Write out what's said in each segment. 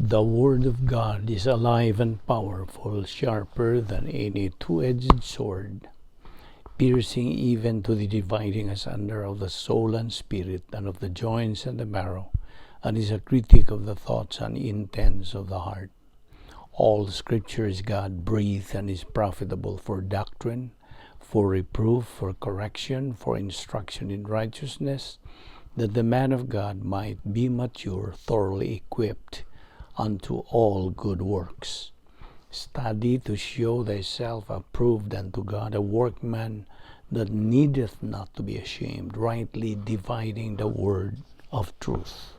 The Word of God is alive and powerful, sharper than any two-edged sword, piercing even to the dividing asunder of the soul and spirit, and of the joints and the marrow, and is a critic of the thoughts and intents of the heart. All Scripture is God breathed and is profitable for doctrine, for reproof, for correction, for instruction in righteousness, that the man of God might be mature, thoroughly equipped unto all good works. Study to show thyself approved unto God, a workman that needeth not to be ashamed, rightly dividing the word of truth.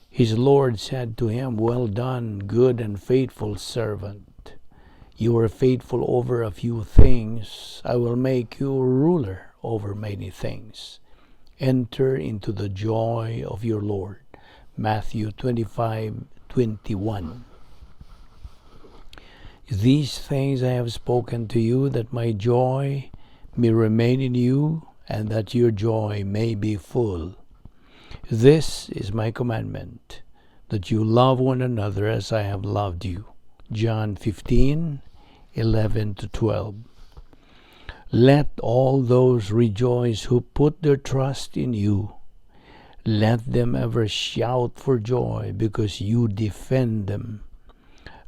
His Lord said to him, "Well done, good and faithful servant. You were faithful over a few things. I will make you ruler over many things. Enter into the joy of your Lord." Matthew 25:21. These things I have spoken to you, that my joy may remain in you, and that your joy may be full. This is my commandment, that you love one another as I have loved you. John 15:11 to 12. Let all those rejoice who put their trust in you. Let them ever shout for joy because you defend them.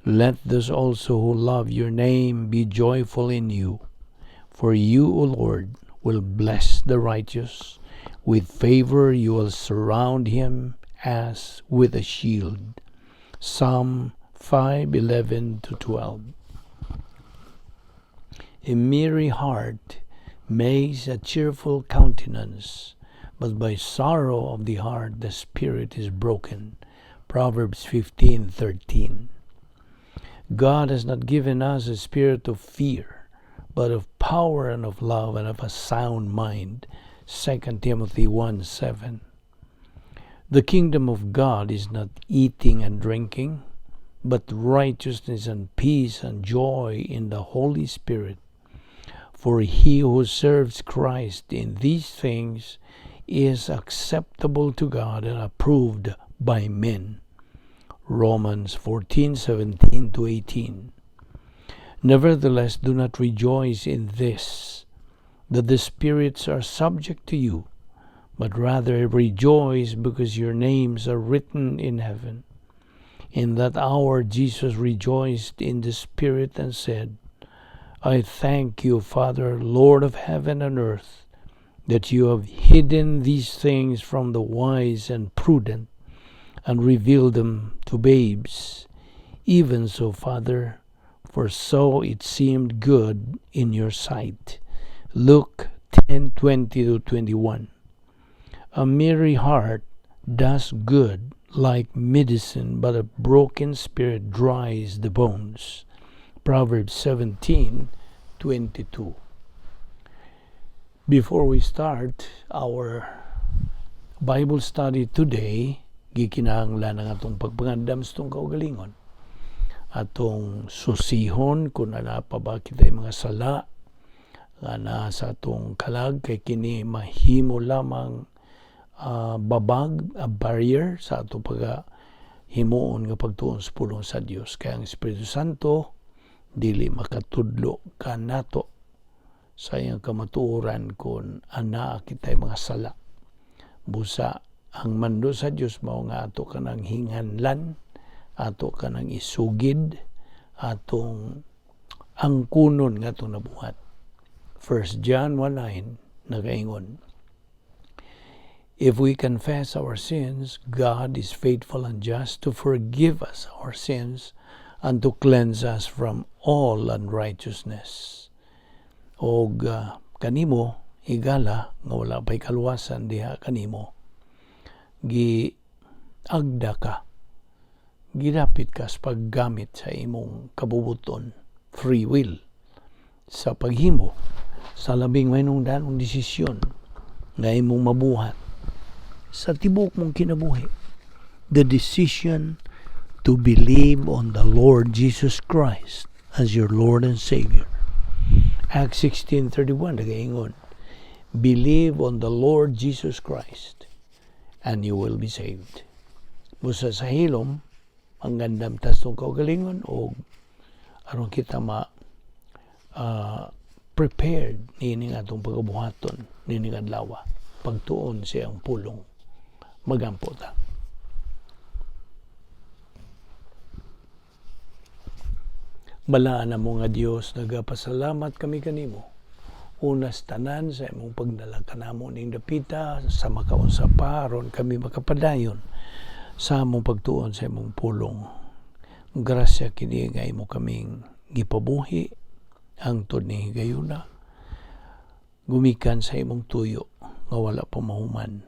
Let those also who love your name be joyful in you. For you, O Lord, will bless the righteous. With favor you will surround him as with a shield. Psalm 5:11 to 12. A merry heart makes a cheerful countenance, but by sorrow of the heart the spirit is broken. Proverbs 15:13. God has not given us a spirit of fear, but of power and of love and of a sound mind. 2 Timothy 1:7. The kingdom of God is not eating and drinking, but righteousness and peace and joy in the Holy Spirit. For he who serves Christ in these things is acceptable to God and approved by men. Romans 14:17 to 18. Nevertheless, do not rejoice in this, that the spirits are subject to you, but rather rejoice because your names are written in heaven. In that hour Jesus rejoiced in the Spirit and said, "I thank you, Father, Lord of heaven and earth, that you have hidden these things from the wise and prudent and revealed them to babes. Even so, Father, for so it seemed good in your sight." Luke 10:20 to 21. A merry heart does good like medicine, but a broken spirit dries the bones. Proverbs 17:22. Before we start our Bible study today, gikinahanglan ang atong pagpangandam sa atong kaugalingon. Atong susihon kung naa pa ba kitay mga sala nga naa sa atong kalag, kay kini mahimo lamang babag, a barrier sa atong pag himuon nga pagtuon sa pulong sa Dios. Kay ang Espiritu Santo dili makatudlo kanato sa iyang kamatuoran kung anaa kitay mga sala. Busa ang mando sa Dios mao nga ato kanang hinganlan, ato kanang isugid, atong angkunon nga atong nabuhat. 1 John 1:9 nagaingon, "If we confess our sins, God is faithful and just to forgive us our sins and to cleanse us from all unrighteousness." Og kanimo, higala nga wala pa'y kaluwasan diha kanimo, gi agda ka, gidapit ka sa paggamit sa imong kabubuton, free will, sa paghimo sa labing mahinungdanong desisyon nga imong mabuhat sa tibuok mong kinabuhi. The decision to believe on the Lord Jesus Christ as your Lord and Savior. Acts 16:31 nagaingon, "Believe on the Lord Jesus Christ and you will be saved." Busa sa hilom, Mangandam ta sa kaugalingon o aron kita ma prepared niining atong pagabuhaton niining adlaw, pagtuon sa iyang pulong. Magampo ta. Balaan mo nga Dios, nagapasalamat kami kanimo. Unas tanan sa imong pagdala kanamo ning dapita sa makaunsa pa aron kami makapadayon sa among pagtuon sa imong pulong. Grasya kini nga imo kaming gipabuhi hangtod ni higayuna, gumikan sa imong tuyo nga wala pa mahuman.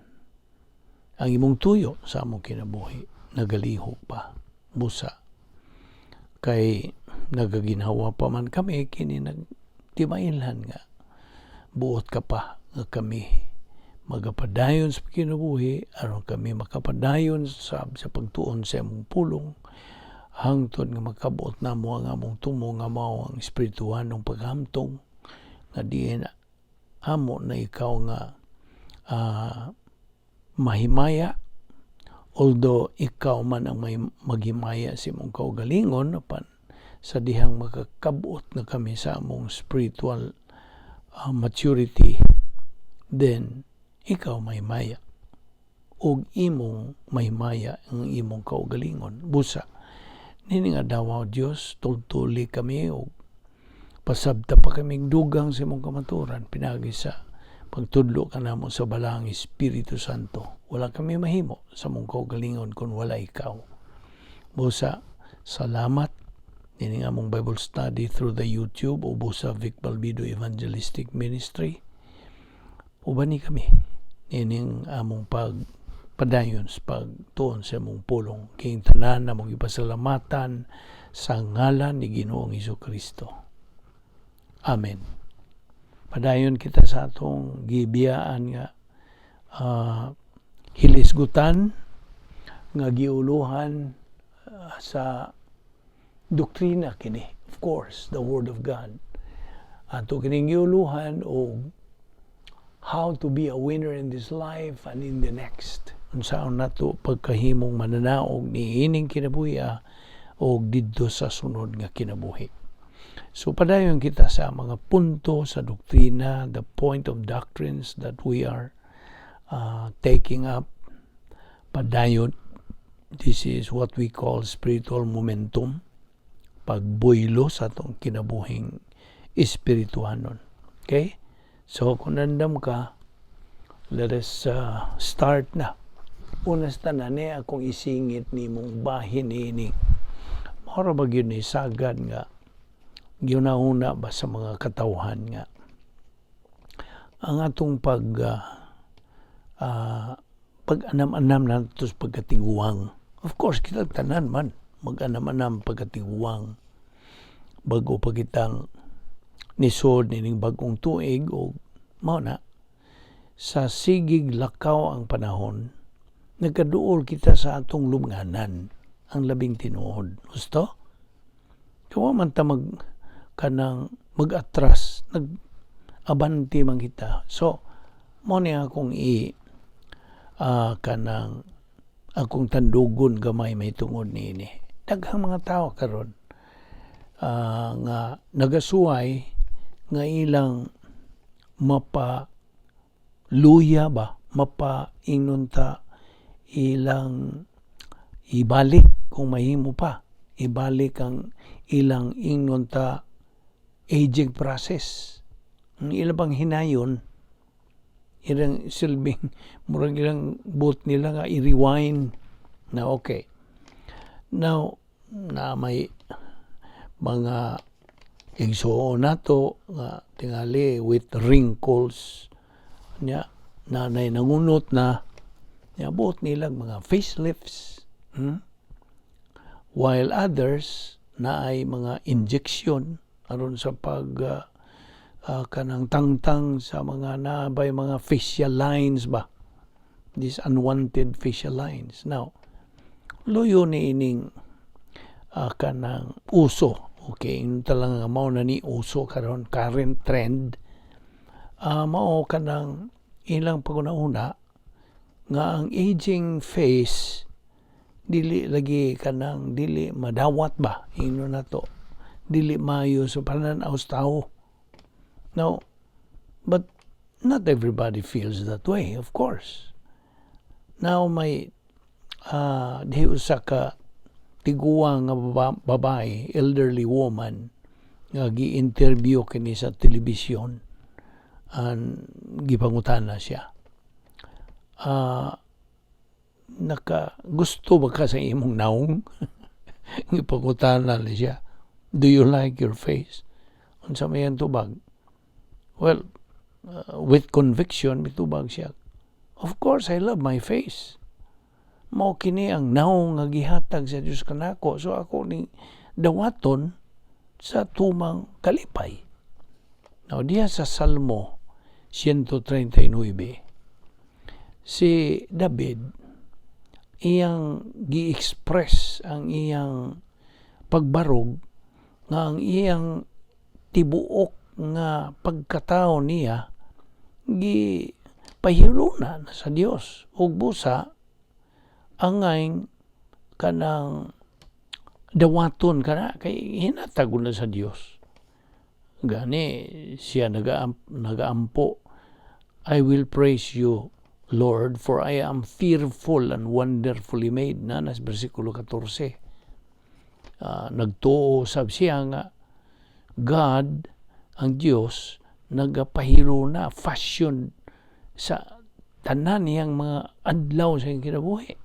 Ang imong tuyo sa among kinabuhi nagalihok pa busa kay nagaginhawa pa man kami, kini nagtimailhan nga buot ka pa nga kami magapadayon sa kinabuhi aron kami makapadayon sa pagtuon sa imong pulong hangtod nga makabuot namo ang among tumo nga mao ang espirituhanong paghamtong nga diin amo na ikaw nga mahimaya, although ikaw man ang may maghimaya sa imong kaugalingon, apan sa dihang makakabot na kami sa among spiritual maturity, then ikaw mahimaya og imong mahimaya ang imong kaugalingon. Busa nini nga adlaw, Dios, tultuli kami og pasabta pa kaming dugang sa imong kamaturan pinagi sa pagtudlo kanamo sa Balaang Espiritu Santo. Wala kami mahimo sa among kaugalingon kung wala ikaw. Busa, salamat nining among Bible study through the YouTube o sa Vic Balbido Evangelistic Ministry. Ubani kami nining among pagpadayon sa pagtuon sa among pulong. Kining tanan among ipasalamatan sa ngalan ni Ginoong Kristo. Amen. Padayon kita sa atong gibiyaan nga hilisgutan nga giuluhan sa doktrina kini, of course, the Word of God. Ato kining giuluhan og how to be a winner in this life and in the next, unsaon nato pagkahimong mananaog niining kinabuhi og didto sa sunod nga kinabuhi. So padayon kita sa mga punto sa doktrina, the point of doctrines that we are taking up. Padayon, this is what we call spiritual momentum, pagbuylo sa atong kinabuhing espirituhanon. Okay? So kung nandam ka, let us start na. Unas tanan ni akong isingit nimong bahin ini. Mao ba gyud ni sagad nga giunahuna ba sa mga katawhan nga ang atong pag anam-anam nato sa pagkatiguang. Of course, kita tanan man mag-anam-anam pagkatiguang. Bago pa kitang nisod nining bagong tuig o mao na sa sigig lakaw ang panahon, nagkaduol kita sa atong lubnganan, ang labing tinuod. Gusto? Kawa man ta mag kanang mag-atras, nag-abante man kita. So, mo ni akong i kanang akong tandugon gamay may tungod niini. Daghang mga tao karon nga nagasuway nga ilang mapa luya ba, mapa ingnon ta, ilang ibalik kung mahimo pa, ibalik ang ilang ingnon ta aging process, ang ilang bang hinayon, ilang silbing murag ilang buot nila nga i-rewind na. Okay, now na may mga igsuon nato nga tingali with wrinkles nya, nanay nangunot na nya, buot nilang mga facelifts, While others na ay mga injection aron sa pag kanang tangtang sa mga nabay mga facial lines ba, these unwanted facial lines. Now, luyo ni ining kanang uso, okay, ingon lang nga mao na ni uso karon, current trend, mao kanang ilang paguna-una nga ang aging face. Dili lagi kanang dili madawat ba ino nato, dili maayo sa panan-aw sa tao. Now, but not everybody feels that way, of course. Now may di usa ka tiguang nga babae, elderly woman, nga gi-interview kini sa telebisyon and gipangutana siya, "Naka gusto ba ka sa imong naong?" Gipangutana ni siya, "Do you like your face?" Unsa may iyang tubag? Well, with conviction mitubag siya, "Of course I love my face. Mao kini ang naong nga gihatag sa Dios kanako, so ako ni dawaton sa tumang kalipay." Now, diha sa Salmo 139, si David iyang gi-express ang iyang pagbarog nga ang iyang tibuok nga pagkatao niya gi pahiluna na sa Dios ug busa angay kanang dawaton kana kay hinatag na sa Dios. Gani siya nagaampo, "I will praise you, Lord, for I am fearful and wonderfully made," na nas bersikulo 14. Nagtuo sab siya nga God, ang Dios, nagapahiluna, fashion sa tanan niyang mga adlaw sa iyang kinabuhi.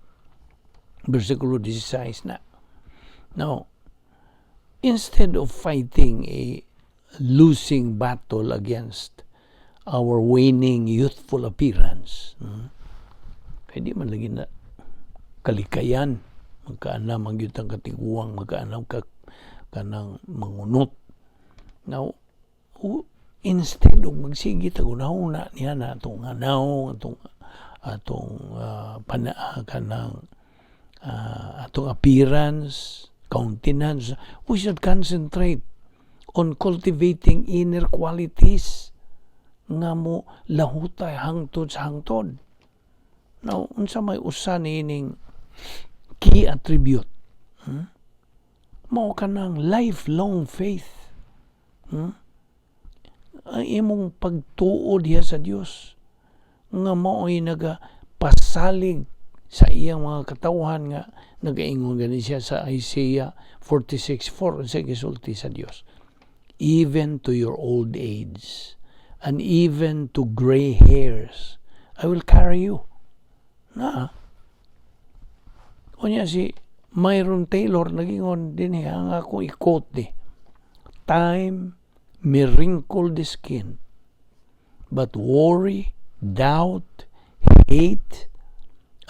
Bersikulo 16 na. Now, instead of fighting a losing battle against our waning youthful appearance, kay di man lagi na kalikayan, magkaanam ang gyud ang katiguang, magkaanam ka kanang mangunot. Now, instead of magsige tag hunahuna niya na atong anaw, atong kanang atong appearance, countenance, we should concentrate on cultivating inner qualities nga mo lahutay hangtod sa hangtod. Now, unsa may usa niining key attribute? Mao kanang lifelong faith. Ang imong pagtuo diha sa Dios nga mao'y nagapasalig sa iyang mga katawhan nga nagaingon gani siya sa Isaiah 46:4. Unsa gisulti sa Dios? "Even to your old age and even to gray hairs, I will carry you." Na unya si Myron Taylor nagingon din ang ako i-quote ni, "Time may wrinkle the skin, but worry, doubt, hate,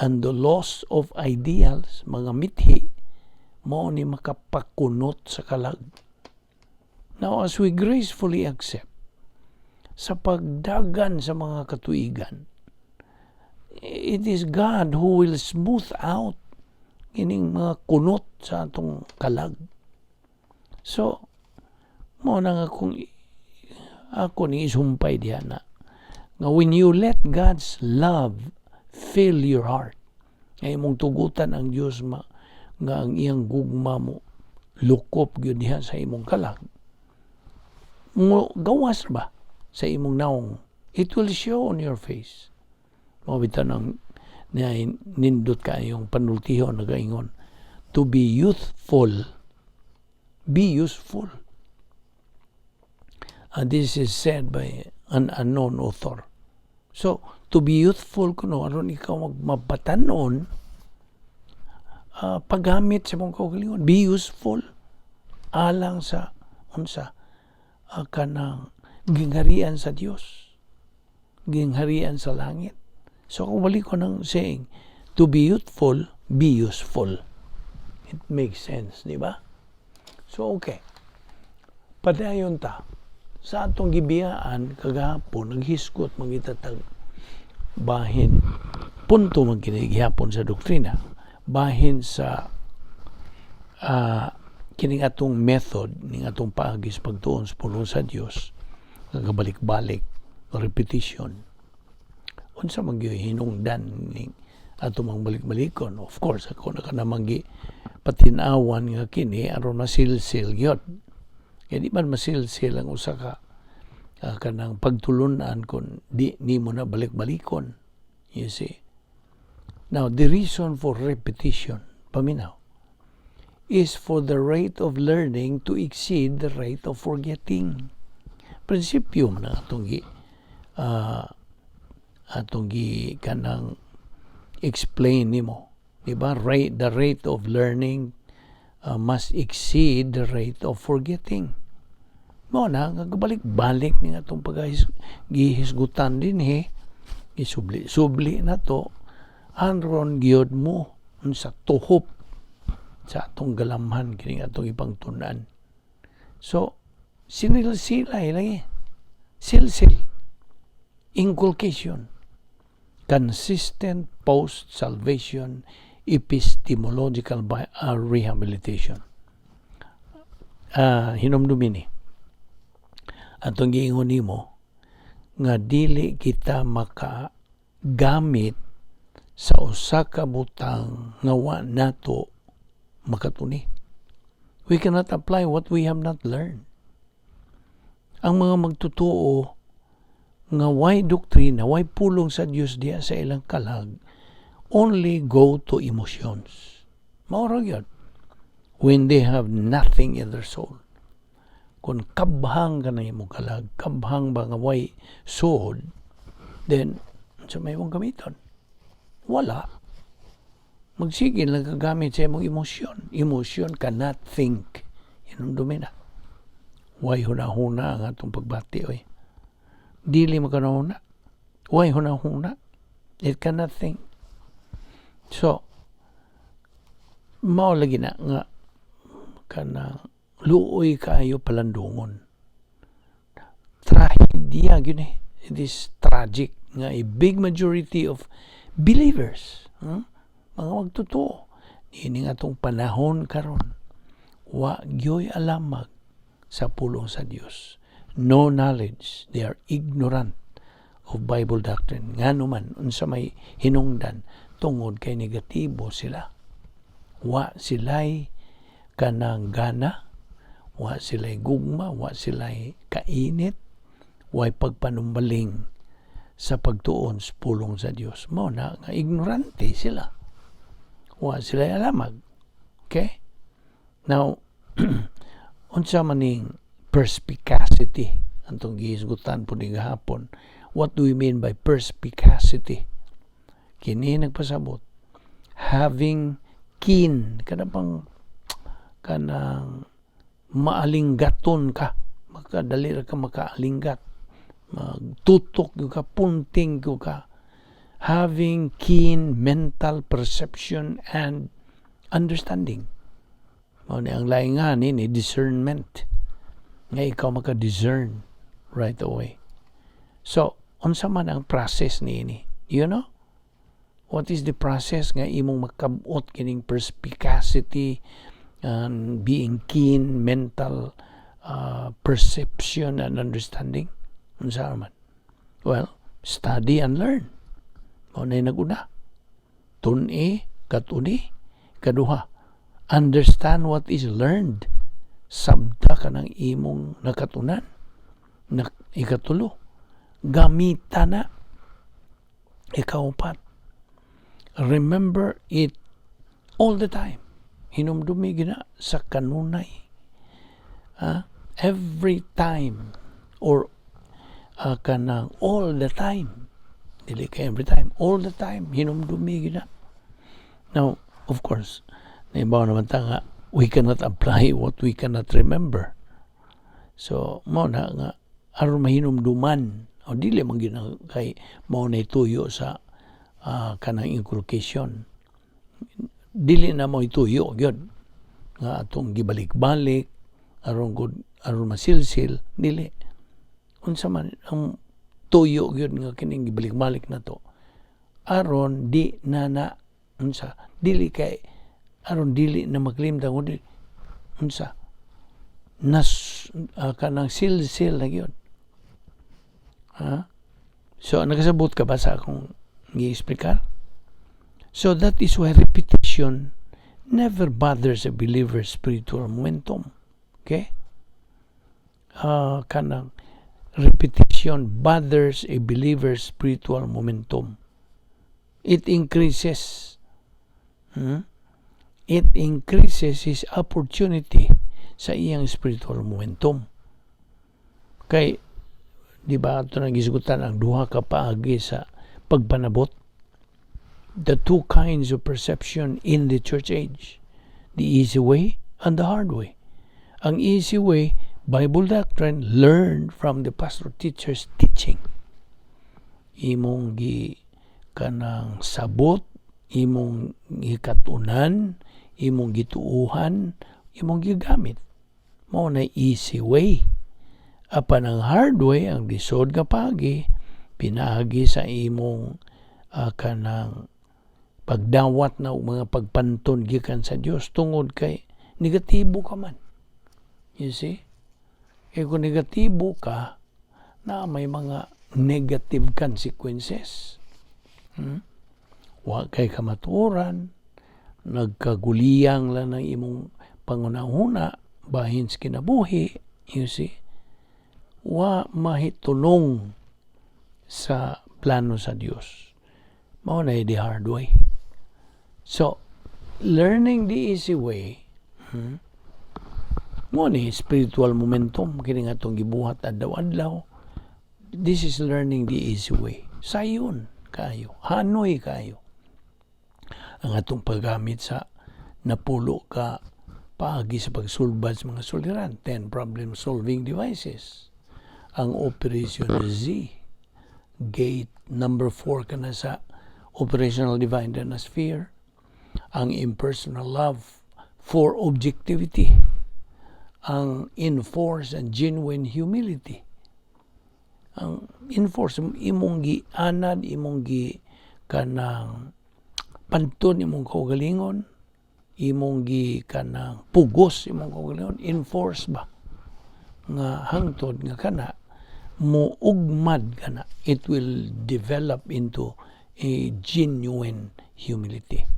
and the loss of ideals," mga mithi, mao ni makapakunot sa kalag. Now, as we gracefully accept sa pagdagan sa mga katuigan, it is God who will smooth out kining mga kunot sa atong kalag. So, mao na nga kung ako ni isumpay diha na nga when you let God's love fill your heart, nga imong tugutan ang Dios ma nga ang iyang gugma mo lukop gyud diha sa imong kalag, mo gawas ba sa imong naong, it will show on your face. Mao bitaw nang nindot kaayong panultihon nagaingon, "To be youthful, be useful." And this is said by an unknown author. So, to be youthful kuno aron ikaw magmabatanon, paggamit sa imong kaugalingon, be useful alang sa unsa, kanang gingharian sa Dios, gingharian sa langit. So kung balik ko ng saying, "To be youthful, be useful," it makes sense, di ba? So okay, padayon ta sa atong gibiyaan kagahapon. Naghisgot mangitatag bahin punto man kini gihapon sa doktrina bahin sa kining atong method ning atong paagi sa pagtuon sa pulong sa Dios nga kabalik-balik, repetition. Unsa man gyud hinungdan ning Ato mang balik-balikon. Of course, ako na ka namang gi patinawan nga kini aron masilsil gyud. Kaya di man masilsil ang usa ka kanang pagtulunan kung di nimo na balik-balikon. You see? Now, the reason for repetition, paminaw, is for the rate of learning to exceed the rate of forgetting. Prinsipyo man ang atong gi kanang explain nimo. Di ba? The rate of learning must exceed the rate of forgetting. Mao na nga balik-balik ni atong pagahis gihisgutan dinhi, isubli subli na to aron gyud mo unsa tuhop sa atong galamhan kining atong ipangtun-an. So, sinilsilay lagi. Silsil. Inculcation. Consistent post-salvation epistemological by rehabilitation. Hinumdumi ni. Atong giingon nimo nga dili kita makagamit sa usa ka butang nga wa nato makatuni. We cannot apply what we have not learned. Ang mga magtotoo nga way doktrina, way pulong sa Dios diya sa ilang kalag, only go to emotions. Mao ra gyud. When they have nothing in their soul. Kung kabhang ka na imong kalag, kabhang ba nga way suod, then sa may imong gamiton? Wala. Magsige lang kagamit sa imong emosyon. Emosyon cannot think. Hinumdumi na. Way hunahuna ang atong pagbati, oy. Dili makahuna. Way hunahuna. It cannot think. So, mao lagi na nga kanang luoy kaayo palandungon. Trahedya gyud eh. It is tragic nga a big majority of believers, mga magtotoo, niini nga atong panahon karon, wa gyoy alamag sa pulong sa Dios. No knowledge. They are ignorant of Bible doctrine. Ngano man, unsa may hinungdan? Tungod kay negatibo sila. Wa sila'y kanang gana, wa sila'y gugma, wa sila'y kainit, way pagpanumbaling sa pagtuon sa pulong sa Dios. Mao na nga ignorante sila. Wa sila alamag. Okay? Now, unsa man ning perspicacity atong gihisgutan po ni gahapon? What do we mean by perspicacity? Kini nagpasabot having keen, kana bang kanang maalinggaton ka, makadali ra ka makaalinggat, magtutok gyud ka, punting gyud ka, having keen mental perception and understanding. Mao ni ang laing nga ni discernment, nga ikaw maka-discern right away. So unsa man ang process niini? You know what is the process nga imong makabot kining perspicacity and being keen mental perception and understanding? Unsa man? Well, study and learn. Mao na naguna, tun-i, katuni. Kaduha, understand what is learned. Sabta ka ng imong nakatunan na. Ikatulo, gamita na. Ikaupat, remember it all the time. Hinumdumi gina sa kanunay. Ha? Every time or kanang all the time. Dili ka every time, all the time hinumdumi gina. Now, of course, naibaw naman ta nga we cannot apply what we cannot remember. So, mao na nga aron mahinumduman o dili man gina kay mao na ituyo sa kanang inculcation. Dili na mo ituyo gyud nga atong gibalik-balik aron gud, aron masilsil, dili. Unsa man ang tuyo gyud nga kining gibalik-balik na to? Aron di na na unsa, dili kay aron dili na maglimtan kundi unsa nas kanang silsil na gyud, ha? So nakasabot ka ba sa akong gi-explicar? So that is why repetition never bothers a believer's spiritual momentum. Okay? Kanang repetition bothers a believer's spiritual momentum. It increases. It increases his opportunity sa iyang spiritual momentum. Kay, di ba, ato nang gisgutan ang duha ka paagi sa pagpanabot? The two kinds of perception in the church age. The easy way and the hard way. Ang easy way, Bible doctrine learned from the pastor teacher's teaching. Imong gi kanang sabot, imong gikatunan, imong gituuhan, imong gigamit. Mao na easy way. Apan ang hard way, ang lisod nga paagi, pinaagi sa imong kanang pagdawat na og mga pagpanton gikan sa Dios tungod kay negatibo ka man. You see? Kay kung negatibo ka, na may mga negative consequences. Wa kay kamatuoran, nagkaguliyang lang ng imong pangunahuna, bahin sa kinabuhi, you see? Wa mahitulong sa plano sa Dios. Mao na the hard way. So, learning the easy way, mo ni spiritual momentum kini nga atong gibuhat adlaw-adlaw. This is learning the easy way. Sayon kayo, hanoy kayo. Ang atong paggamit sa napulo ka paagi sa pagsulbad sa mga suliran, 10 problem solving devices. Ang Operation Z, gate number 4 kana sa Operational Divine Sphere, ang impersonal love for objectivity, ang enforce and genuine humility. Ang enforce, imong gianad, imong gi kanang panton imong kaugalingon, imong gi kanang pugos imong kaugalingon, enforce ba nga hangtod nga kana mo ugmad kana, it will develop into a genuine humility.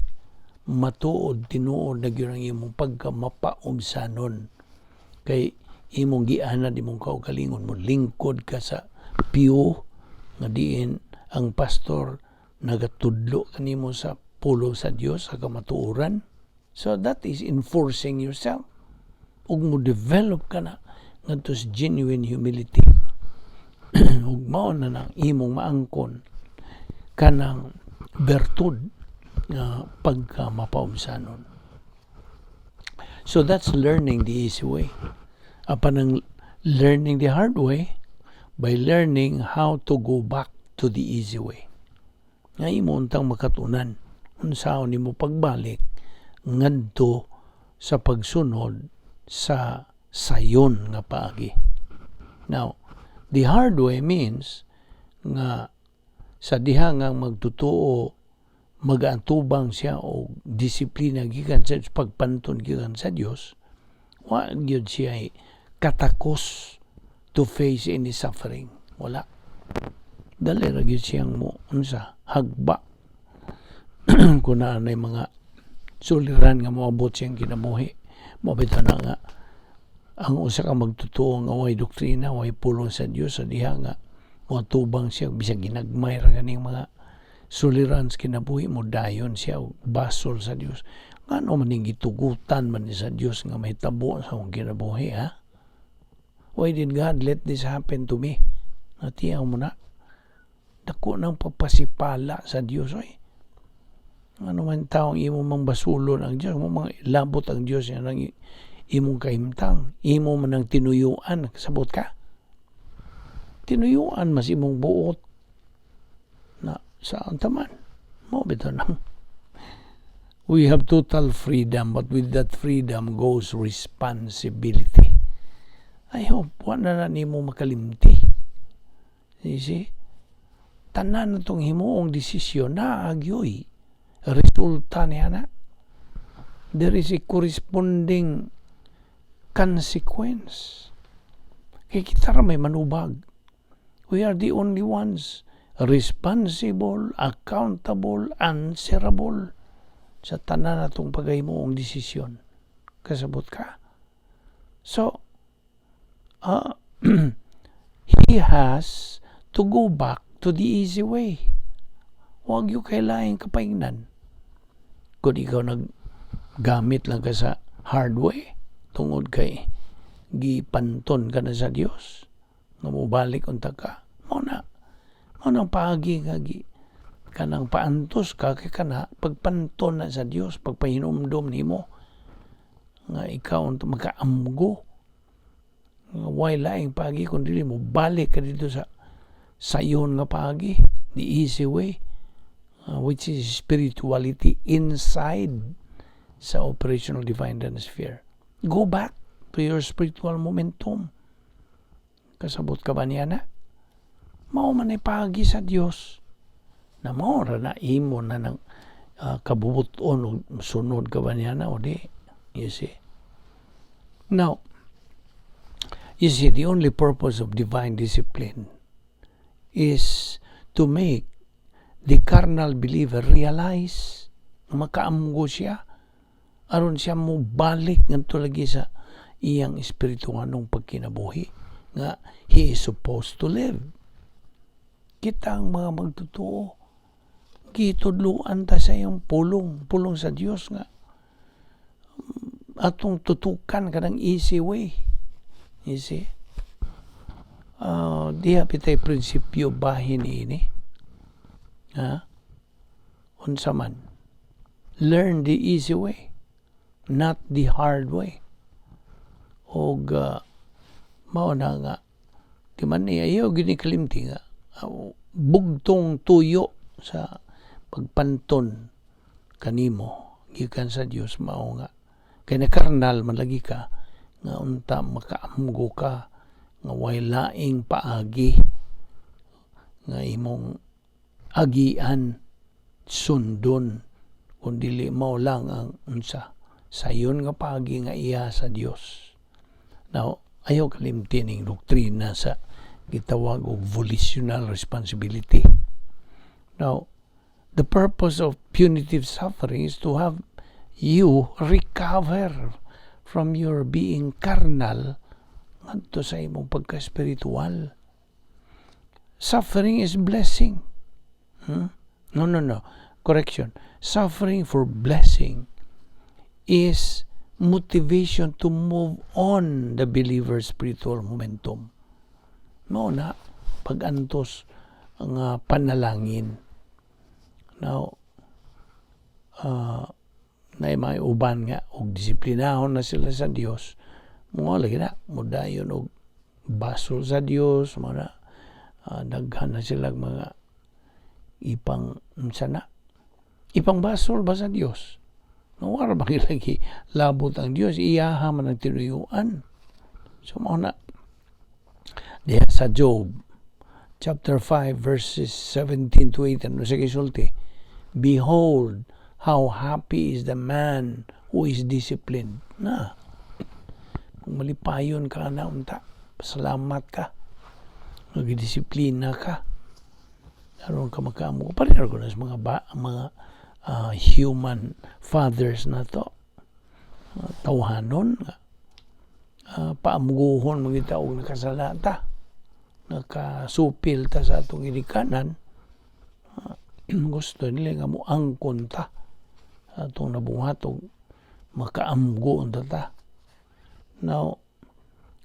Matuod tinuod na gyud ang imong pagka mapaubsanon kay imong gianad imong kaugalingon, mo lingkod ka sa pew nga diin ang pastor nagatudlo kanimo sa pulong sa Dios, sa kamatuoran. So that is enforcing yourself ug mo develop ka na ngadto sa genuine humility ug mao na nang imong maangkon kanang bertud nga pagka mapaubsanon. So that's learning the easy way. Apan ang learning the hard way, by learning how to go back to the easy way. Nga imo untang makatunan unsaon nimo pagbalik ngadto sa pagsunod sa sayon nga paagi. Now, the hard way means nga sa diha nga magtutuo magaatubang siya og disiplina gikan sa pagpanton gikan sa Dios, wa gyud siya katakos to face any suffering. Wala, dali ra gyud siyang mo unsa, hagba kung naa nay mga suliran nga moabot siyang kinabuhi. Mo bitaw na nga ang usa ka magtutuo nga way doktrina, way pulong sa Dios, sa diha nga moatubang siya bisag ginagmay ra ganing mga suliran sa kinabuhi, mo dayon siya og basol sa Dios. Ngano man ning gitugutan man ni sa Dios nga mahitabo sa akong kinabuhi, ha? Why did God let this happen to me? Natiyaw mo na. Dako nang pagpasipala sa Dios, oy. Ano man taong imo mang basulon ang Dios, mo mang labot ang Dios yan ang imong kahimtang, imo man ang tinuyuan, sabot ka. Tinuyuan mas imong buot na sa taman. Mo bitaw nang we have total freedom, but with that freedom goes responsibility. I hope wa na na nimo makalimti. You see? Tanan na tong himuong desisyon na agyoy resulta niya na. There is a corresponding consequence. Kay kita ra may manubag. We are the only ones Responsible, accountable, answerable sa tanan natong pagahimoong desisyon. Kasabot ka? So, he has to go back to the easy way. Wa gyud kay laing kapaingnan. Kung ikaw naggamit lang ka sa hard way, tungod kay gipanton ka na sa Dios nga mobalik unta ka, mao na, mao nang paagi nga gi kanang paantos ka, kay kana pagpanton na sa Dios, pagpahinumdom nimo nga ikaw unta makaamgo nga way laing paagi kun dili mo balik ka dito sa sayon nga paagi, the easy way, which is spirituality inside sa operational divine sphere. Go back to your spiritual momentum. Kasabot ka ba niya na? Mao man ay paagi sa Dios na mao ra na imo na ng kabubuton og sunod ka ba niya na o di? You see? Now, you see, the only purpose of divine discipline is to make the carnal believer realize nga makaamgo siya aron siya mo balik ngadto lagi sa iyang espirituhanong pagkinabuhi nga he is supposed to live. Kita ang mga magtotoo, gitudluan ta sa iyang pulong, pulong sa Dios nga atong tutukan kanang easy way. You see? Diha pitay prinsipyo bahin ini. Ha? Unsa man? Learn the easy way, not the hard way. Og mao na nga di man niya ayaw gini kalimti nga bugtong tuyo sa pagpanton kanimo gikan sa Dios mao nga kay nakarnal man lagi ka nga unta makaamgo ka nga way laing paagi nga imong agian, sundon, kun dili mao lang ang unsa, sayon nga paagi nga iya sa Dios. Now, ayaw kalimti ning doktrina sa gitawag og volitional responsibility. Now, the purpose of punitive suffering is to have you recover from your being carnal ngadto sa imong pagka-spiritual. Suffering is blessing. No. Correction. Suffering for blessing is motivation to move on the believer's spiritual momentum. Mao na pag-antos ang panalangin. Now, na may uban nga og disiplinahon na sila sa Dios, mo lagi na modayon og basol sa Dios, mo na daghan na sila mga ipang unsa na, ipang basol ba sa Dios. Nga wala ba lagi labot ang Dios, iyaha man ang tinuyuan. So mao na diha sa Job chapter 5 verses 17 to 18, ano sa gisulti? "Behold, how happy is the man who is disciplined." Na kung malipayon ka na unta, pasalamat ka nagdisiplina ka aron ka makaamo. Pareho ko na sa mga ba, mga human fathers na to, tawhanon nga paamguhon mga og nakasala ta, nakasupil ta sa atong ginikanan, gusto nila nga moangkon ta sa atong nabuhat og makaamgo unta ta. Now,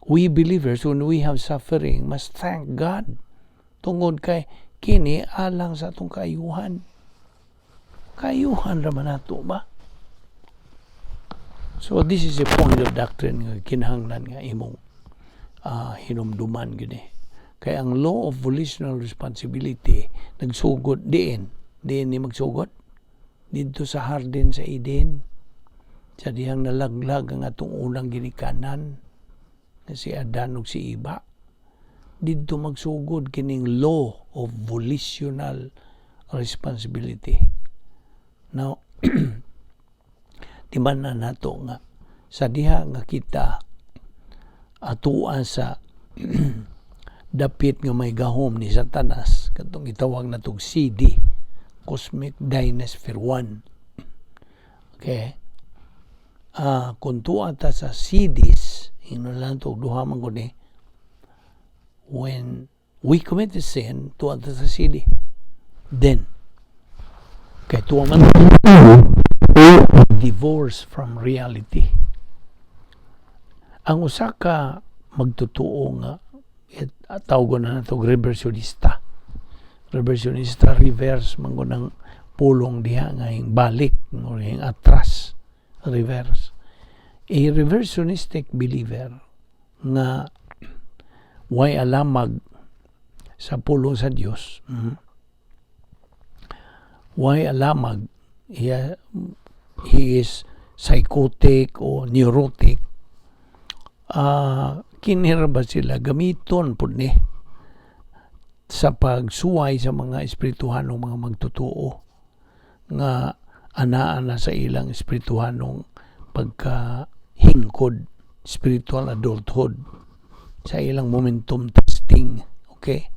we believers, when we have suffering, must thank God tungod kay kini alang sa atong kaayuhan. Kaayuhan ra man nato ba? So this is a point of doctrine nga kinahanglan nga imong hinumduman gini. Kay ang law of volitional responsibility nagsugod diin, diin ni magsugod didto sa hardin sa Eden, sa dihang nalaglag ang atong unang ginikanan nga si Adan ug si Eva. Didto magsugod kining law of volitional responsibility. Now, timan na nato nga sa diha nga kita atua sa dapit nga may gahom ni Satanas, katong gitawag natog CD, Cosmic Dynasphere 1. Okay, kung tuwa ta sa CDs, ingnon lang to, duha man gud ni. When we commit the sin, tuwa ta sa CD, then kay tuwa man divorce from reality. Ang usa ka magtotoo nga it, tawgon na nato reversionista. Reversionista, reverse man ng pulong diha nga yung balik or yung atras, reverse. A reversionistic believer nga way alamag sa pulong sa Dios, way alamag, he is psychotic o neurotic. Kinira ba sila gamiton pud ni sa pagsuway sa mga espirituhanong mga magtotoo nga anaa na sa ilang espirituhanong pagkahingkod, spiritual adulthood, sa ilang momentum testing, okay?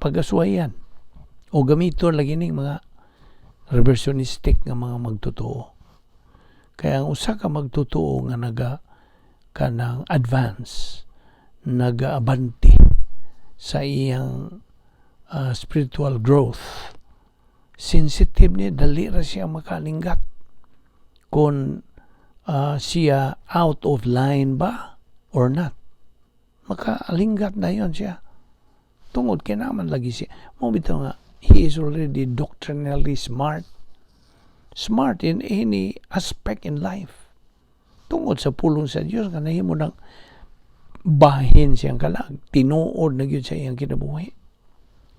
Pagasuwayan o gamiton lagi ning mga reversionistic nga mga magtotoo. Kaya ang usa ka magtotoo nga naga kanang advance, nagaabante sa iyang spiritual growth, sensitive ni, dali ra siya makalinggat kung siya out of line ba or not. Makaalinggat na yon siya tungod kay naman lagi siya mo bitaw nga he is already doctrinally smart, smart in any aspect in life, tungod sa pulong sa Dios nga nahimo ng bahin siyang kalag, tinuod na gyud sa iyang kinabuhi.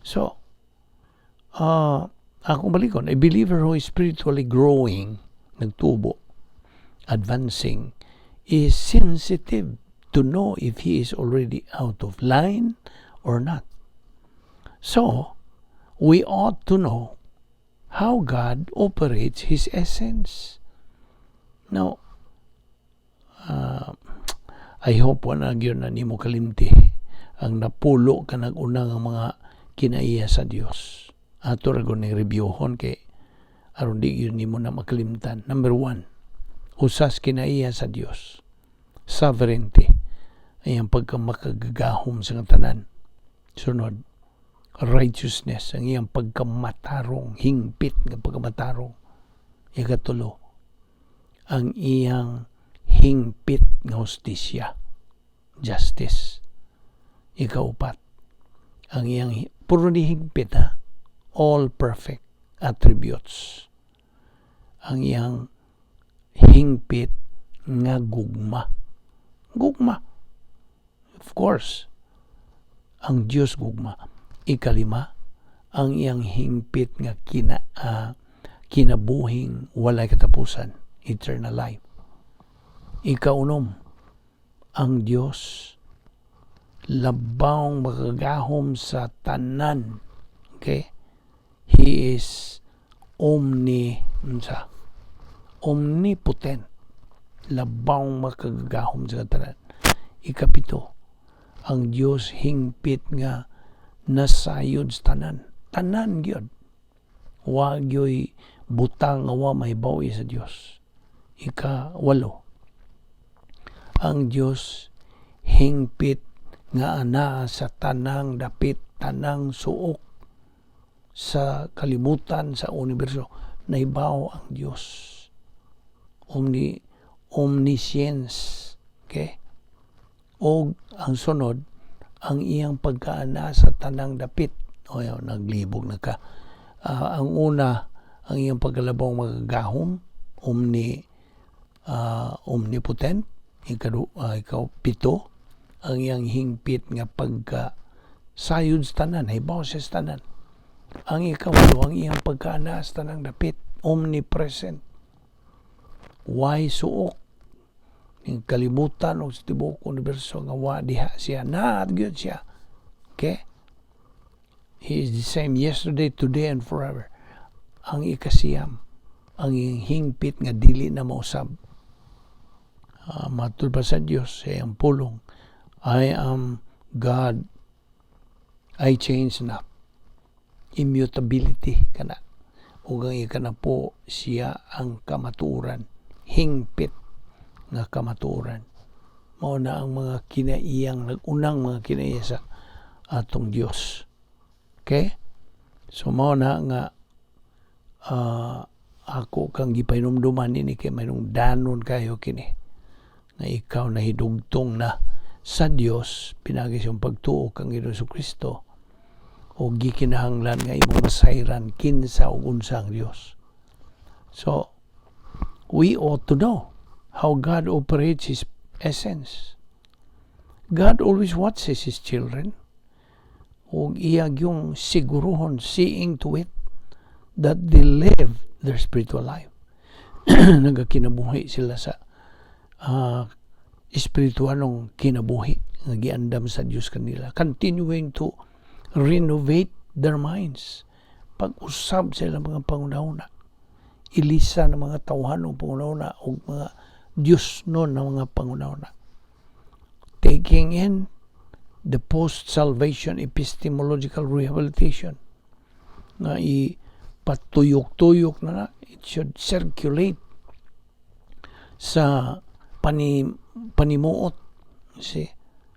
So akong balikon, a believer who is spiritually growing, nagtubo, advancing, is sensitive to know if he is already out of line or not. So we ought to know how God operates His essence. Now, I hope wala gyud na nimo kalimti ang napulo ka nag-una nga mga kinaiya sa Dios. Ato ra gud ning reviewhon kay aron di gyud nimo na makalimtan. Number 1, usas kinaiya sa Dios. Sovereignty. Ay ang pagkamakagagahom sa tanan. Sunod, righteousness, ang iyang pagkamatarong, hingpit nga pagkamatarong. Ikatulo, ang iyang hingpit nga hustisya, justice. Ikaupat, ang iyang puro ni hingpit ha, all perfect attributes. Ang iyang hingpit nga gugma. Gugma. Of course, ang Diyos gugma. Ikalima, ang iyang hingpit nga kinabuhing walay katapusan, eternal life. Ikaunom, ang Diyos labawng makagahom sa tanan. Okay? He is omni unsa? Omnipotent. Labawng makagagahom sa tanan. Ikapito, ang Dios hingpit nga nasayod sa tanan. Tanan gyud. Wa gyoy butang nga wa mahibaw sa Dios. Ikawalo, ang Dios hingpit nga anaa sa tanang dapit, tanang suok sa kalibutan, sa universo, nahibaw ang Dios. Omniscience. Okay? O ang sunod, ang iyang pagkaana sa tanang dapit. O yaw, naglibog na ka. Ang una, ang iyang pagkalabawng magagahom, omnipotent. Ikaw pito, ang iyang hingpit nga pagka sayod sa tanan, hibaw siya sa tanan. Ang ikawalo, ang iyang pagkaana sa tanang dapit, omnipresent. Way suok ning kalibutan o sa tibuok universo nga wa diha siya, naa gyud siya. Okay? He is the same yesterday, today, and forever. Ang ikasiyam, ang iyang hingpit nga dili na mausab. Matud pa sa Dios sa iyang pulong, "I am God." I change not. Immutability kana. Ug ang ikanapo, siya ang kamatuoran. Hingpit nga kamatuoran. Mao na ang mga kinaiyang nagunang mga kinaiya sa atong Dios. Okay? So mao na nga ako kang gipahinumduman nini kay mahinungdanon kayo kini nga ikaw nahidugtong na sa Dios pinagi sa pagtuo kang Ginoong Kristo o gikinahanglan nga imong masayran kinsa ug unsa ang Dios. So we ought to know how God operates His essence. God always watches His children ug iya gyung siguruhon, seeing to it that they live their spiritual life. Nagakinabuhi sila sa espiritualong kinabuhi nga giandam sa Dios kanila. Continuing to renovate their minds. Pag-usab sa ilang mga panghunahuna. Ilisa ng mga tawhanong panghunahuna o mga Diyos no na mga panghunahuna. Taking in the post-salvation epistemological rehabilitation nga ipatuyok-tuyok na na, it should circulate sa panimuot, see,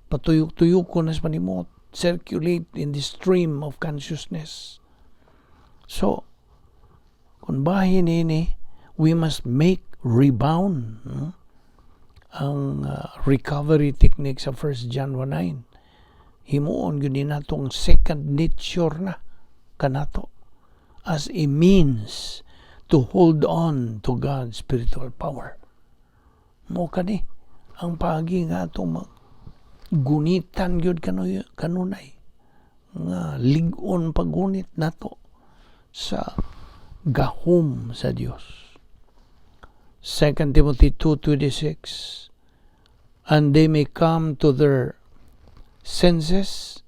patuyok-tuyok ko na sa panimuot, circulate in the stream of consciousness. So kung bahin ini, we must make rebound, no? Ang recovery technique sa 1 John 1:9, himuon gyud ni natong second nature na kanato as a means to hold on to God's spiritual power. Mo kani ang paagi nga atong gunitan gyud kanunay nga lig-on paggunit nato sa gahom sa Dios. 2 Timothy 2:26, "And they may come to their senses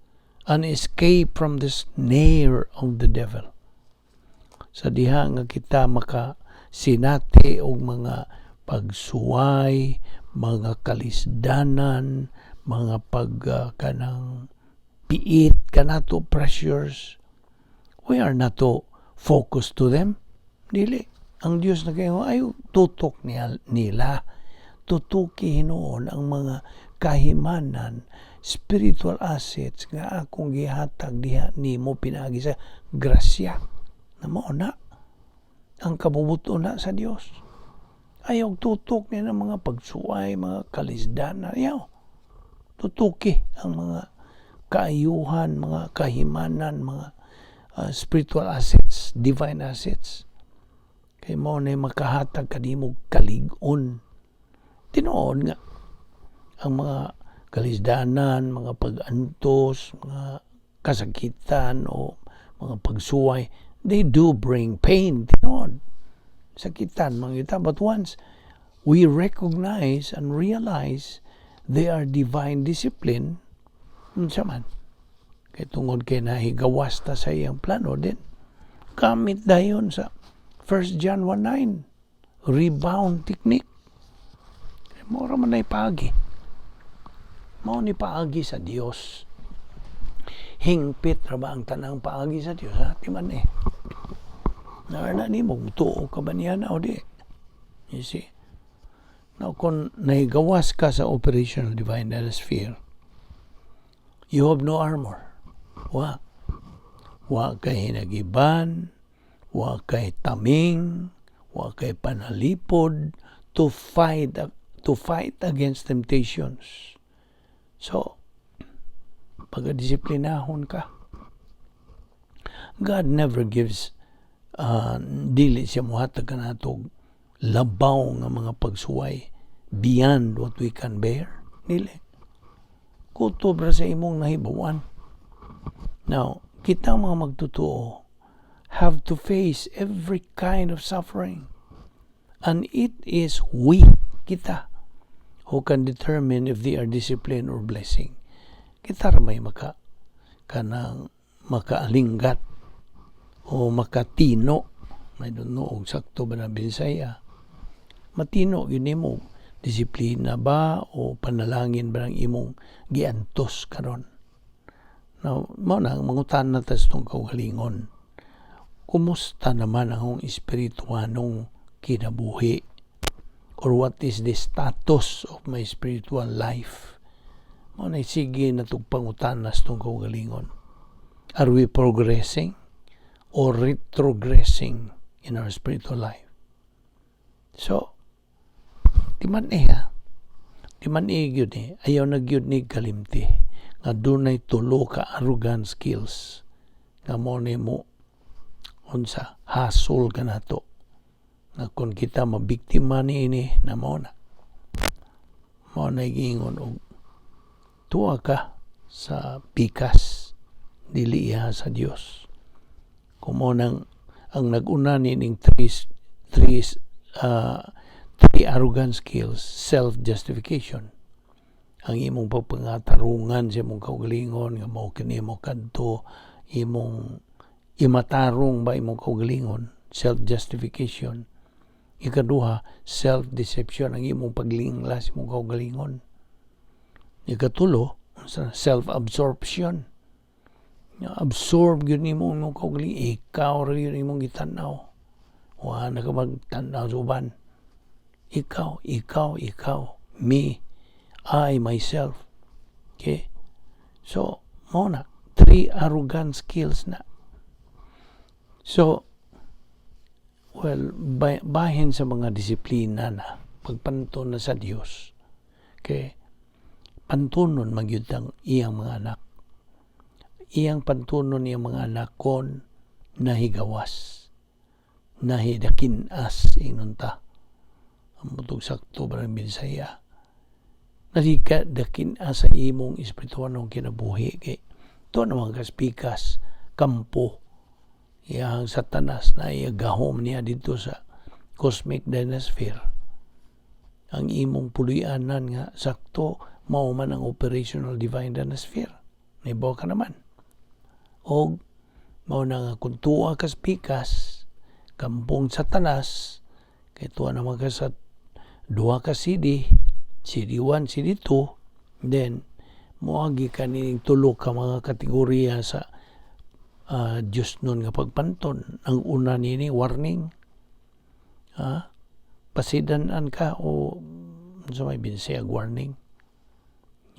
and escape from the snare of the devil." Sa diha nga kita maka sinati og mga pagsuway, mga kalisdanan, mga pag kanang piit kanato, pressures, we are not to focus to them. Dili. Ang Dios na kayo ay tutok niya, nila. Tutuki hinuon ang mga kahimanan, spiritual assets nga akong gihatag diha nimo pinaagi sa grasya. Na mao na ang kabubuto na sa Dios. Ayaw tutok niya ng mga pagsuway, mga kalisdanan. Ayaw. Tutuki ang mga kaayuhan, mga kahimanan, mga spiritual assets, divine assets. Kay mo na makahatag kanimo kalig-on. Tinuod nga ang mga kalisdanan, mga pag-antos, mga kasakitan o mga pagsuway, they do bring pain. Tinuod. Sakitan mga kita. But once we recognize and realize they are divine discipline, unsa man? Kay tungod kay nahigawas ta sa iyang plano din. Gamit dayon sa 1 John 1:9 rebound technique. Mora man ay paagi. Mao ni paagi sa Dios. Hingpit ra ba ang tanang paagi sa Dios? Ha? Di man eh. Na nimo, tuo ka ba niya na o di? You see? Now, kung nahigawas ka sa operational divine sphere, you have no armor. Wa. Wa kay hinagiban, wa kay taming, wa kay panalipod to fight against temptations. So, pagkadisiplinahon ka. God never gives, dili siya muhatag kanato labaw nga mga pagsuway beyond what we can bear. Dili. Kutob ra sa imong nahibawan. Now, kita mga magtotoo have to face every kind of suffering. And it is we, kita, who can determine if they are discipline or blessing. Kita ra may maka kanang makaalinggat o makatino. I don't know kung sakto ba na Bisaya. Matino yun nimo, disiplina ba o panalangin ba ng imong giantos karon. Now, mao na mangutana ta sa atong kaugalingon. Kumusta naman ang akong espirituanong kinabuhi? Or what is the status of my spiritual life? Mao na sige na itong pangutana sa atong kaugalingon. Are we progressing or retrogressing in our spiritual life? So, di man eh ha. Di man eh gyud eh. Ayaw na gyud ni kalimti nga dunay tulo ka arrogant skills nga mo ni mo unsa hasol ka nato nga kung kita mabiktima ni ini na mao na giingon og tuwa ka sa pikas, dili iha sa Dios. Kung mo nang ang nag-una ni ning three arrogant skills, self-justification, ang imong pagpangatarungan sa imong kaugalingon nga mao kini mo kadto, imong imatarong ba imong kaugalingon, self-justification. Ikaduha, self-deception, ang imong paglingla sa imong kaugalingon. Ikatulo, self-absorption. Absorb gyud nimo imong kaugalingon, ikaw ra gyud imong gitan-aw, wa na ka magtan-aw sa uban. Ikaw, ikaw, ikaw, me, I, myself. Okay? So, mao na three arrogant skills na. So, well, bahin sa mga disiplina na pagpanton na sa Dios. Okay? Pantunon magyud ang iyang mga anak. Iyang pantunon iyang mga anak kon nahigawas. Nahidakin-as ingnon ta. Ang butog sakto ba ng Binsaya? Nalika dakin-as sa imong espiritualong kinabuhi kay to naman kaspikas kampo iyang Satanas na iya gahom niya dito sa cosmic dynasphere. Ang imong puloy-anan nga sakto mao man ang operational divine dynasphere. Nibaw ka naman. Og mao na nga kung tuwa kas pikas, kampong Satanas, kay tuwa naman ka sa duha ka CD, CD1, CD2, then moagi ka nining tulo ka mga kategorya sa Diyos nun nga pagpanton. Ang una nini, warning. Ha? Pasidanan ka o sa may binsayag warning.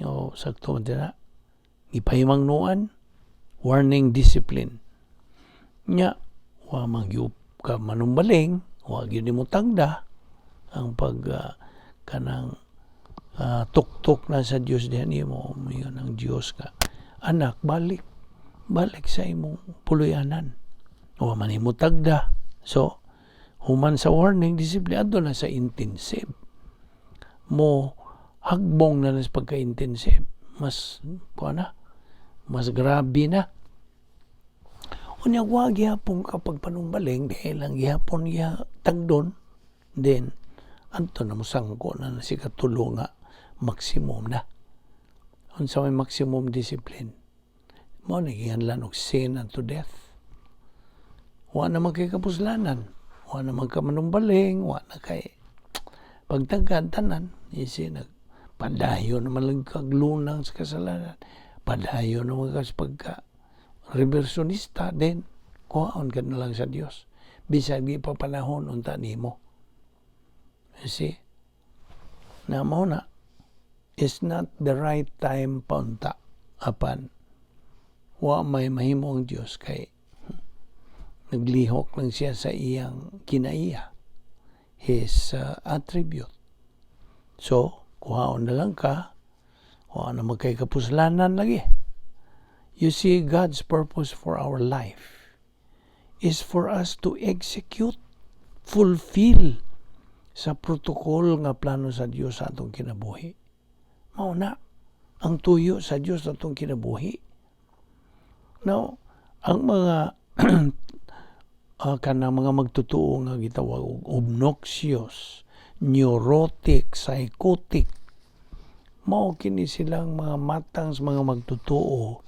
O sakto man na. Ipahimangnuan, warning, discipline. Nya, wa magyup ka manumbaling, wa gyud nimo tagda ang pag kanang tuktok na sa Dios diha nimo, moingon ang Dios ka, "Anak, balik, balik sa imong puloy-anan." Wa man nimo tagda. So human sa warning, discipline, adto na sa intensive. Mo hagbong na sa pagka-intensive, mas kuha na, mas grabe na. Unya wa gihapon ka pagpanumbaling dahil lang gihapon giha tagdon, then adto na mosangko na na si katulo nga maximum na. Unsa may maximum discipline? Mao na gianlan og sin unto death. Wa na man kay kapuslanan, wa na man ka manumbaling, wa na kay pagtagad tanan isi nag padayon naman lang kag lunang sa kasalanan, padayon naman ka sa pagka reversionista, then kuhaon ka na lang sa Dios bisag di pa panahon unta nimo. You see na, mao na is not the right time pa unta, apan wa may mahimo ang Dios kay naglihok lang siya sa iyang kinaiya, his attribute. So kuhaon na lang ka, wa na magkay kapuslanan lagi. You see, God's purpose for our life is for us to execute, fulfill sa protocol nga plano sa Dios sa atong kinabuhi. Mao na ang tuyo sa Dios sa atong kinabuhi. Now, ang mga kanang mga magtotoo nga gitawag og obnoxious, neurotic, psychotic, mao kini silang mga matang sa mga magtotoo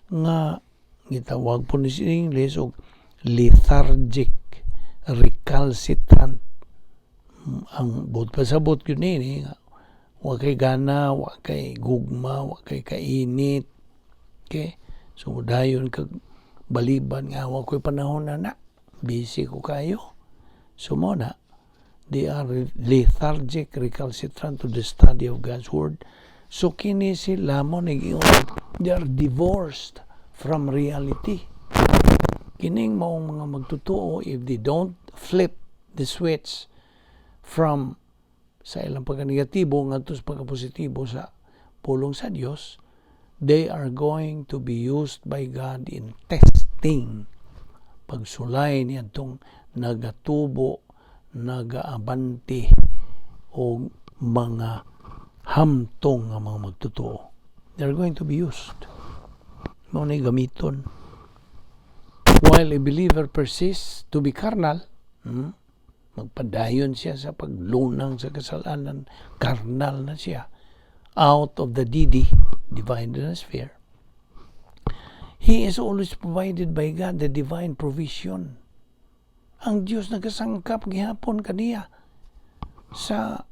nga gitawag po ni sa English og lethargic, recalcitrant. Ang buot pasabot yun ini nga wa kay gana, wa kay gugma, wa kay kainit. Okay? So dayon kag baliban nga wa ko'y panahon na na. Busy ko kayo. So mo na, they are lethargic, recalcitrant to the study of God's Word. So kini sila mo nag, they are divorced from reality. Kining maong mga magtotoo, if they don't flip the switch from sa ilang pagka-negatibo ngadto sa pagka-positibo sa pulong sa Dios, they are going to be used by God in testing, pagsulay niadtong nagatubo, nagaabante o mga hamtong nga mga magtotoo. They are going to be used. Mao na gamiton. While a believer persists to be carnal, magpadayon siya sa paglunang sa kasalanan, carnal na siya, out of the DD, divine sphere. He is always provided by God the divine provision. Ang Diyos nagasangkap gihapon kaniya sa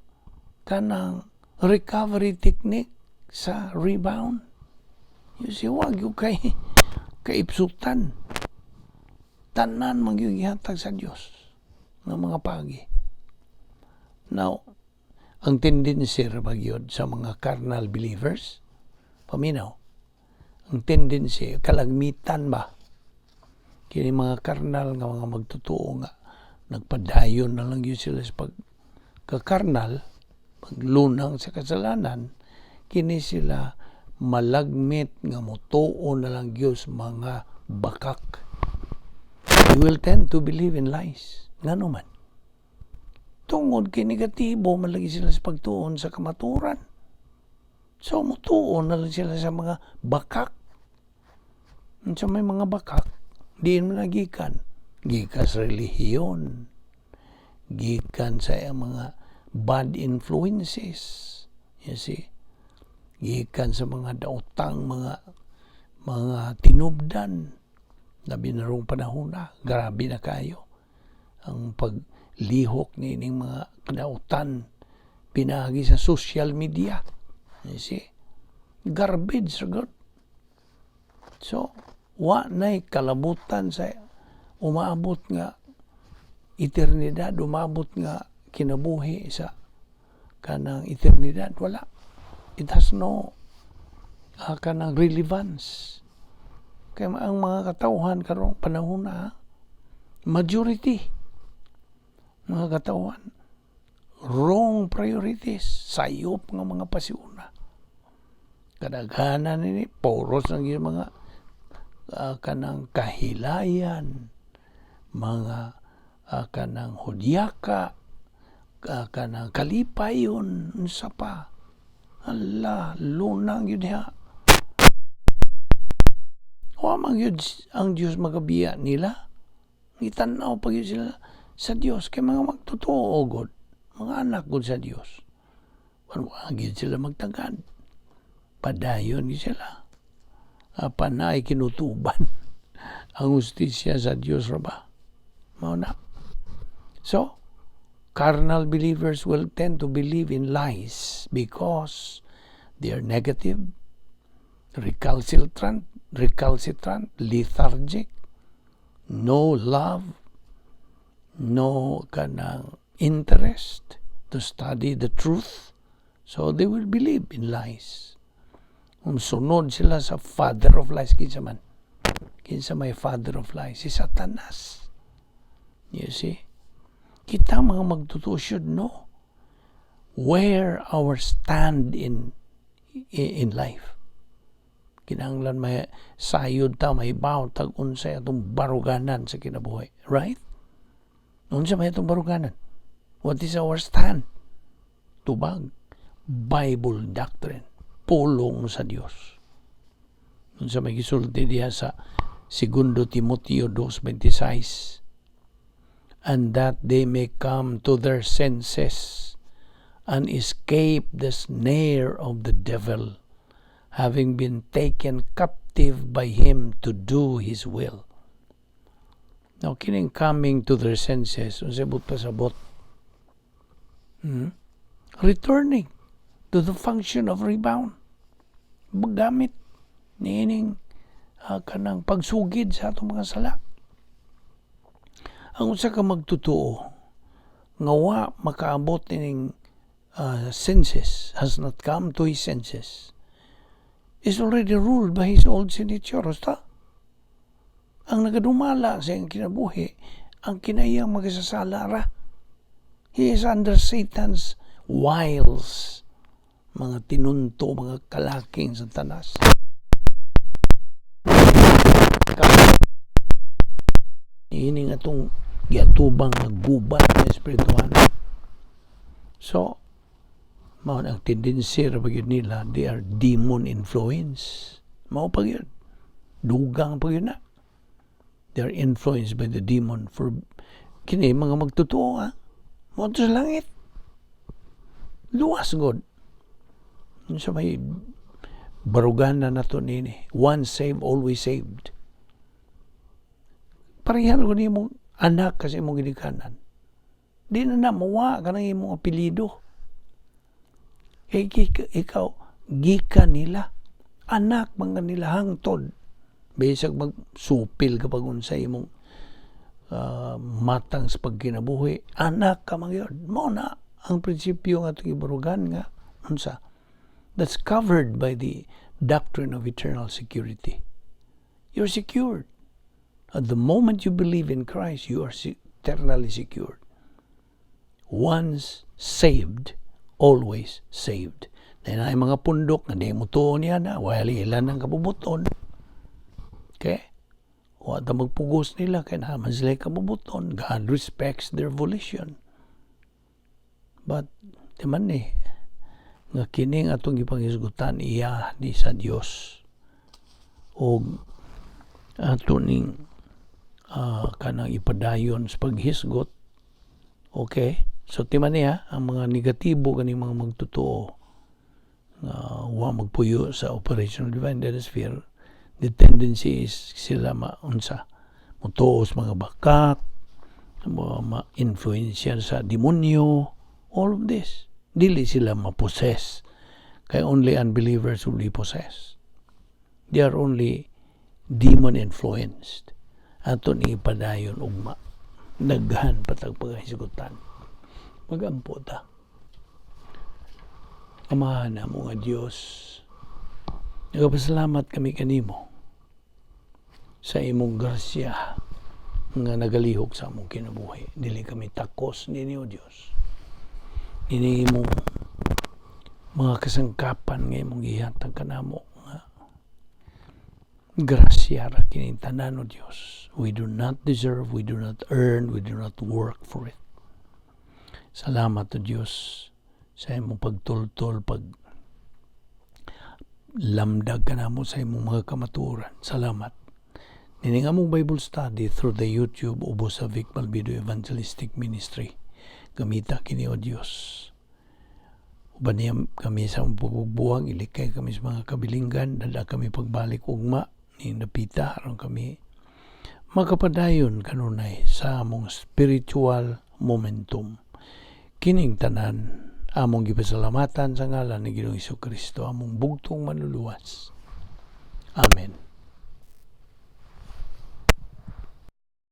kanang recovery technique sa rebound. You see, wag yung kay kaipsutan. Tanan man gyud gihatag sa Dios ng mga pagi. Now, ang tendency ra ba gyud sa mga carnal believers, paminaw, ang tendency, kalagmitan ba, kini mga karnal nga mga magtotoo nga nagpadayon na lang yun sila sa pagkakarnal, paglunang sa kasalanan, kini sila malagmit nga motuo na lang Diyos mga bakak. You will tend to believe in lies. Ngano man? Tungod kay negatibo man lagi sila sa pagtuon sa kamaturan. So mutuon na lang sila sa mga bakak. Sa may mga bakak, diin man nagikan. Gikan sa relihiyon. Gikan sa mga bad influences. You see? Gikan sa mga daotang mga tinubdan. Labi na rong panahon na, grabe na kayo ang paglihok ni ining mga kadautan pinaagi sa social media. You see? Garbage, God. So, wa na'y kalabutan sa umaabot nga eternidad, umabot nga kinabuhi sa kanang eternidad. Wala. It has no kanang relevance. Kaya ang mga katauhan karong panahon na, majority mga katauhan, wrong priorities, sayop nga mga pasiuna. Kadaghanan nini puros ng mga kanang kahilayan, mga kanang hudyaka, kanang kalipayon, unsa pa. Ala, lunang yun diha. Wa man yun ang Diyos magabiya nila. Gitanaw pa yun sila sa Diyos kay mga magtotoo god, mga anak god sa Diyos. Wa gyud sila magtagad. Padayon gyud sila. Panay kinutuban ang hustisya sa Diyos ra ba? Mao na. So, carnal believers will tend to believe in lies because they are negative, recalcitrant, lethargic, no love, no kanang interest to study the truth. So they will believe in lies. Kung sunod sila sa father of lies, kinsa man? Kinsa may father of lies? Si Satanas. You see? Kita mga magtotoo should know where our stand in life. Kinahanglan may sayod ta, may baw tag unsay atong baruganan sa kinabuhi. Right? Unsa may atong baruganan? What is our stand? Tubag. Bible doctrine. Pulong sa Dios. Unsa may gisulti diha sa Segundo Timoteo 2:26, "And that they may come to their senses and escape the snare of the devil, having been taken captive by him to do his will." Now, kining coming to their senses, unsay buot pasabot? Returning to the function of rebound. Gamit niining kanang pagsugid sa atong mga sala. Ang usa ka magtotoo nga wa makaabot ining senses, has not come to his senses, is already ruled by his old sin nature. Basta ang nagadumala sa iyang kinabuhi, ang kinahiyang magasasala ra. He is under Satan's wiles, mga tinunto, mga kalaking sa Satanas. Ini nga itong giatubang nga gubat na espirituhan. So, mao ang tendency ra gyud nila, they are demon influence. Mao pa gyud. Dugang pa gyud na. They are influenced by the demon for kini mga magtotoo ha. Mo sa langit. Luwas god. Sa may barugan na nato nini. Once saved, always saved. Parehan ko nimo anak kasi imong ginikanan. Di na na mawa ka ng imong apelyido. Kay ikaw, gikan nila. Anak mga nila hangtod. Bisag magsupil kapag unsa imong matang sa pagkinabuhi, anak ka man gyud. Mao na ang prinsipyo nga atong ibarugan nga unsa that's covered by the doctrine of eternal security. You're secured. At the moment you believe in Christ, you are eternally secured. Once saved, always saved. Na ay mga pundok nga di mo tuon niya na, wala ilan ang kabubuton. Okay? Wa ta magpugos nila kay naman sila kabubuton. God respects their volition. But, di man ni, nga kining atong gipanghisgutan iya ni sa Dios og ato ning kanang ipadayon sa paghisgot. Okay, so timan niya ang mga negatibo kaning mga magtotoo nga wa magpuyo sa operational divine sphere, the tendency is sila maunsa, mutuo sa mga bakak, ma-influensya sa demonyo, all of this. Dili sila ma-possess kay only unbelievers will be possessed. They are only demon influenced. Ato ni ipadayon ugma, daghan patag paghisgutan. Magampo ta. Amahan namo nga Dios, nagapasalamat kami kanimo sa imong grasya nga nagalihok sa among kinabuhi. Dili kami takos ninyo, Dios. Ini imong mga kasangkapan nga imong gihatag kanamo nga grasya ra kining tanan, o Dios. We do not deserve, we do not earn, we do not work for it. Salamat, O Dios, sa imong pagtultol, pag lamdag kanamo sa imong mga kamatuoran. Salamat. Nining among Bible study through the YouTube ubos sa Vic Balbido Evangelistic Ministry. Gamita kini, O Dios. Uban niya kami sa among pagbubuwang, ilikay kami sa mga kabilinggan, dala kami pagbalik ugma, ni napita aron kami makapadayon kanunay sa among spiritual momentum. Kining tanan among gipasalamatan sa ngalan ni Ginoong Kristo, among bugtong manluluwas. Amen.